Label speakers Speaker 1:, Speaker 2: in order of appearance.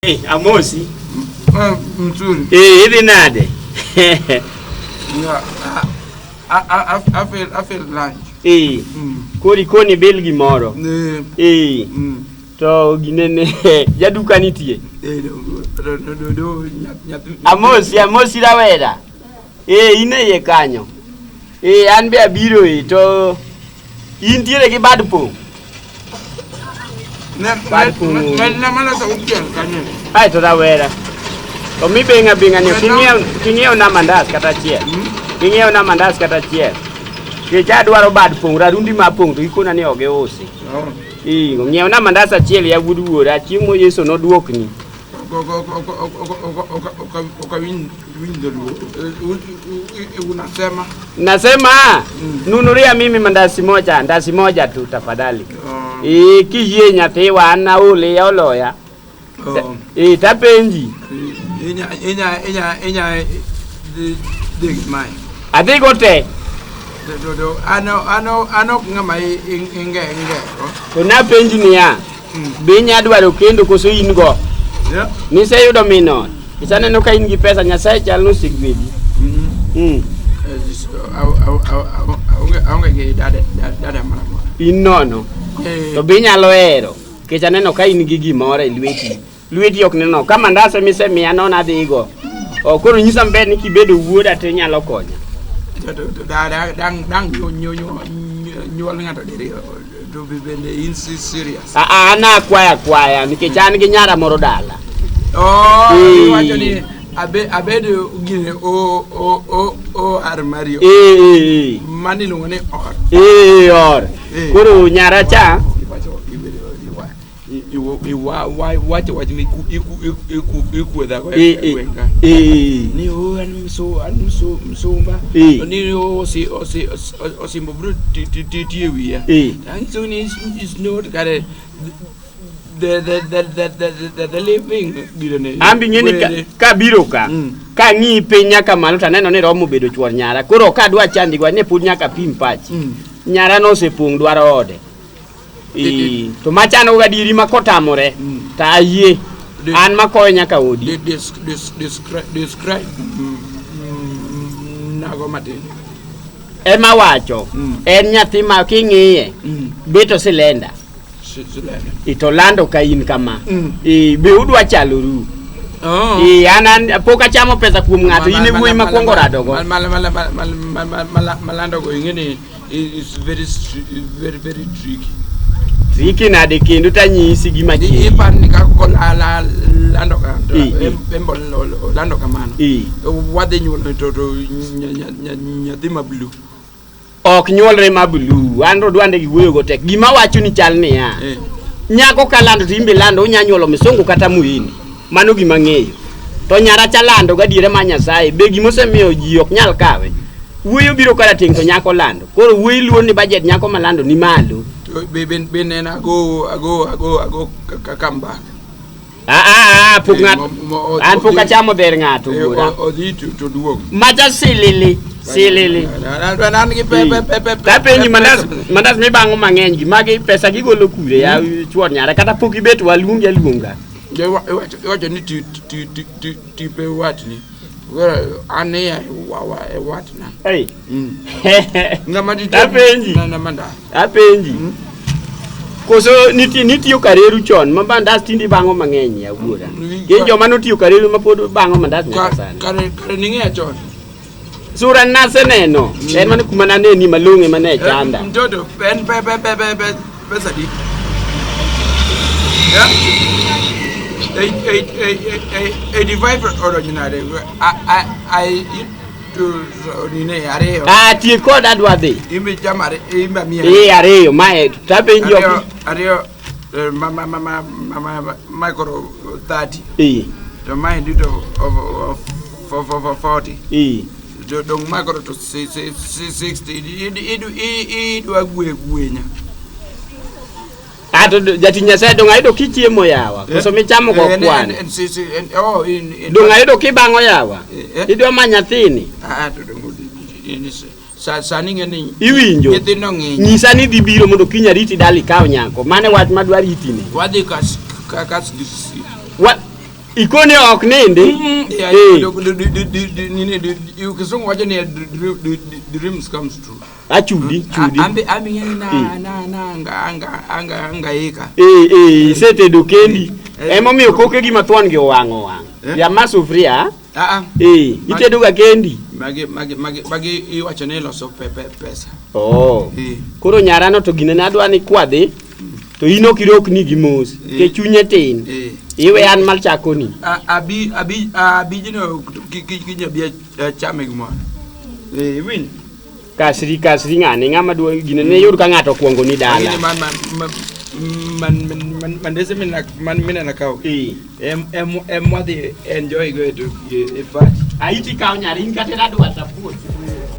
Speaker 1: Eh, amosi.
Speaker 2: Ah, mzuri.
Speaker 1: Eh, idhi nade?
Speaker 2: Yeah, I feel lunch.
Speaker 1: Eh. Koro ikoni bil gimoro.
Speaker 2: Eh.
Speaker 1: Eh. To ginene jaduka nitie.
Speaker 2: Eh, do do do do nyathi.
Speaker 1: Amosi, amosi rawera. Eh, in e iye kanyo. Eh, an be abiro e to intiere gi bad pong'. Bad pong'.
Speaker 2: Ne mana sa uchiel kanyo.
Speaker 1: Ai to rawera. To mibeng'a beng'a ni ok ing'iew na mandas kata achiel. Ing'iew na mandas kata achiel. Nikech adwaro bad pong' rarundi ma pong' to gikona ni ok giusi.
Speaker 2: Oh.
Speaker 1: Ii, ng'iew na mandas achiel ya wuod wuora chieng' mo Yesu noduokni.
Speaker 2: Ok awinj dholuo. Unasema?
Speaker 1: Nasema nunuria mimi mandasi moja, ndasi moja tu tafadhali.
Speaker 2: Oh.
Speaker 1: Ii, kiyie nyathiwa an aole oloya.
Speaker 2: Oh.
Speaker 1: Ii, tapenji.
Speaker 2: Inya dhi gi mae.
Speaker 1: Adhigo te.
Speaker 2: To an ok ng'ama ingero.
Speaker 1: To napenji niya, be inya dwaro kendo koso in go?
Speaker 2: Yeah.
Speaker 1: Niseyudo min ot. Isaneno ka in gi pesa, Nyasaye chal nosegwedhi.
Speaker 2: Aonge gi dada moro amora.
Speaker 1: In nono.
Speaker 2: Eh.
Speaker 1: To be inyalo hero. Nikech aneno ka in gi gimoro e lweti. Lweti ok neno. Ka mandas emisemiya nono adhigo. O koro nyisa maber ni kibedo wuoda to inyalo konya.
Speaker 2: To dang' nyuol ng'ato diriyo to bende in serious.
Speaker 1: Ah, an akwaya akwaya nikech an gi nyara moro dala.
Speaker 2: Oh,
Speaker 1: Eh.
Speaker 2: iwacho ni abedo gine o o o o ar Mario.
Speaker 1: Eh, eh, eh.
Speaker 2: Mano iluongo ni or.
Speaker 1: Eh, or.
Speaker 2: Eh.
Speaker 1: Koro nyara cha
Speaker 2: Iwacho iwacho wach mikuodhago
Speaker 1: Eh,
Speaker 2: e
Speaker 1: eh.
Speaker 2: gweng' ka.
Speaker 1: Eh.
Speaker 2: Ni o an msumba.
Speaker 1: Eh.
Speaker 2: Ni osimbo biro ti e wiya.
Speaker 1: Eh.
Speaker 2: Anyiso ni is not kare the living girene.
Speaker 1: An be ing'e ni kabiro ka kang'iyi piny nyaka malo to aneno ni romo bedo chuor nyara. Koro ok adwa chandi go ne pod nyaka pim pachi. Nyara nosepong' dwaro ode. Eh, to machano gadieri ma kotamore to ayie. An makowe nyaka odi.
Speaker 2: Describe nago matin.
Speaker 1: Ema wacho en nyathi ma king'iye bet osilenda
Speaker 2: Silenda.
Speaker 1: To lando ka in kama. Eh, be udwa chaloru.
Speaker 2: Oh.
Speaker 1: Eh, an pok achamo pesa kuom ng'ato in e wuoyi makwongo radogo.
Speaker 2: Malando go ing'e ni is very very very tricky.
Speaker 1: Tricky nade kendo tanyisi gima chiegni.
Speaker 2: Ipar ni kaka lando ka to
Speaker 1: Eh, eh.
Speaker 2: embo lando kamano.
Speaker 1: Eh.
Speaker 2: Wadhi nyuolo to nyathi ma blue.
Speaker 1: Ok nyuolre ma blue. An to dwande gi wuoyo go tek. Gima wacho ni chal niya.
Speaker 2: Eh.
Speaker 1: Nyako ka lando to imbe lando unya nyuolo misungu kata muhindi. Mano gima ng'eyo. To nyara cha lando gadiera ma Nyasaye be gimosemiyo ji ok nyal kawe. Wuoyo biro karateng' to nyako lando. Koro wuoyi luor ni budget nyako malando ni malo.
Speaker 2: To be nena ago come back.
Speaker 1: Ah, ah, ah, pok
Speaker 2: Eh,
Speaker 1: ng'ato an pok achamo dher ng'ato
Speaker 2: Eh,
Speaker 1: wuora.
Speaker 2: Odhi to duog.
Speaker 1: Macha silili, silili.
Speaker 2: An gi pe pe pe pe.
Speaker 1: Tapenji mandas, mandas mibang'o mang'eny gi magi pesa gigolo kure ya chuor nyara kata pok ibet waluongi aluonga.
Speaker 2: Iwacho ni tipe watni. Koro an e e watna.
Speaker 1: Hey.
Speaker 2: Ng'ama ditie
Speaker 1: Tapenji.
Speaker 2: na mandas.
Speaker 1: Apenji. Koso nitie nitiyo kareru chon ma mandas tinde bang'o mang'eny ya wuora. Gin joma notiyo kareru ma pod bang'o mandas nyaka sani.
Speaker 2: Kare ning'eya chon.
Speaker 1: Sura naseneno. En mana kuma naneni malong'e mane chanda.
Speaker 2: Mtoto en pe pe pe pe pe pesa di. Yeah. 8 8 8 8 85 odonjo nade? I to nine ariyo.
Speaker 1: Ah, tie koda adwa dhi.
Speaker 2: Imbe chamo ariyo, imbe miya.
Speaker 1: Eh, ariyo mae tapenji ok.
Speaker 2: Ariyo ariyo ma koro 30.
Speaker 1: Eh.
Speaker 2: To maendi to 40.
Speaker 1: Eh.
Speaker 2: To dong' ma koro to 60 idwa gwenya.
Speaker 1: Ah, to jatich Nyasaye dong' ayudo kichiemo yawa. Koso michamo go kwan.
Speaker 2: Oh,
Speaker 1: Dong' ayudo kibang'o yawa.
Speaker 2: Eh.
Speaker 1: Idwa ma nyathini.
Speaker 2: Ah, to dong' sani ing'e ni
Speaker 1: Iwinjo.
Speaker 2: nyithindo ng'eny.
Speaker 1: Nyisa ni dhi biro mondo kiny ariti dala ikaw nyako. Mano e wach madwa ritini.
Speaker 2: Wadhi kas
Speaker 1: Wa Ikone ok nindi.
Speaker 2: Yeah, nini kisungu wacho ni dreams comes true.
Speaker 1: Achudi, chudi.
Speaker 2: Ambe ambe ng'eni na na na anga anga anga angaika.
Speaker 1: Eh eh isetedo kendi. Emomiyo koke gi mathuon gi owang' owang'. Ya ma sufria.
Speaker 2: Ah ah.
Speaker 1: Eh, itedo ga kendi.
Speaker 2: Magi magi magi magi iwacho ni loso pesa.
Speaker 1: Oh. Koro nyarano to gine nadwa ni kwadhi to in ok irokni gi mos ke chunye tin. Iwe an mar chakoni.
Speaker 2: Abi abi abijino kinya bi chame gimoro. Eh win.
Speaker 1: Kasri kasri ng'ane ng'ama dwa gine ne yud ka ng'ato okuongo ni dala.
Speaker 2: Gine man man man man mandese mina man mina nakawo. Em em em wadhi enjoy go e party.
Speaker 1: Aiti kawo nyari in kata adwa tapuothi.